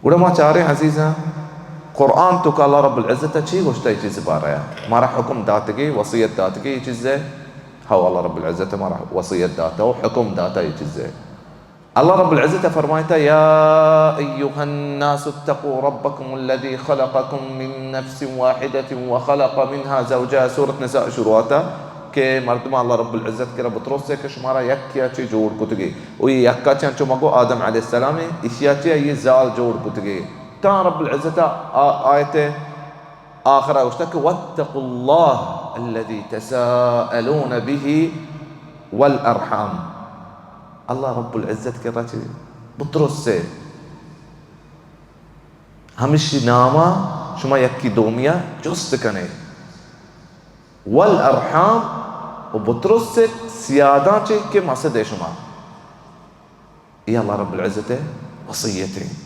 گڑا ما چاریں عزیزاں، قرآن توکا اللہ رب العزت ءَ چی گوشتہ اے چیز بارہ ءَ؟ مارا حکم داتگی، وصیت داتگی اے چیز ءِ؟ ہو، اللہ رب العزت ءَ مارا وصیت داتہ و حکم داتہ اے چیز ءِ۔ اللہ رب العزت ءَ فرمائتہ، يا أيها الناس اتقوا ربكم الذي خلقكم من نفس واحدة وخلق منها زوجها، سورۃ نساء شروعاتا، کہ مردماں اللہ رب العزت کرا بترسے کہ شمارا یکے ءَ چہ جوڑ کتگی۔ و اے یکا چہ انچو مگو آدم علیہ السلام ءَ، ایشی ءَ چہ آئی زال جوڑ کتگی۔ تاں رب العزت ءَ آ-، آیت ءِ آخرا گوشتہ کہ واتقوا الله الذي تساءلون به والأرحام۔ اللہ رب العزت کرا چہ بترسے، ہمیشی ناما شما یکی دومیا جست کنے۔ والأرحام، و بترسے سیاداں چہ کہ مسد شما۔ اے اللہ رب العزت ءِ وصیت ایں۔